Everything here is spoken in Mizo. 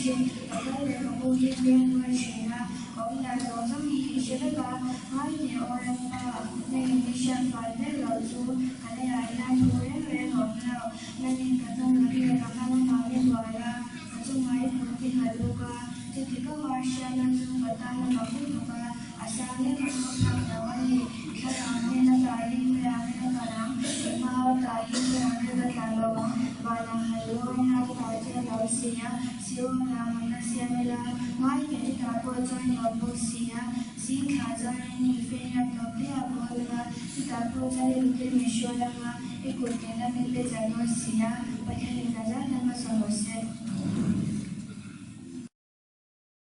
ṭhîn. Ka kal leh ka mu hi mi vêng ruai ṭhîn a, ka awm dan zawng zawng hi i hre vek a. Ngai teh aw Lalpa, nangin i hriat fai vek loh chu ka leiah hian thu reng reng a awm lo. Nangin ka hnung lam leh ka hma lamah mi hual a, ka chungah i kut i nghat bawk a. Chuti kawnga hriatna chu ka tan a mak lutuk a, a sang lek a ka phak lo a ni. Thlarau hnen ata hi khawiah nge ka kal ang? I hma ata hi khawiah nge ka tlan lo ang? Vanah han lawi ila chutah chuan lo si a, Sionah mutna siam ila, ngai teh chutah pawh chuan i awm bawk si a, zing thla chuanin mifeina tawp hle a kawl ang a, chutah pawh chuan i lutin min hruai ang a, i kut lehlam i pe zan dawn si a, Pathianin a zan lam a sawi rawh se.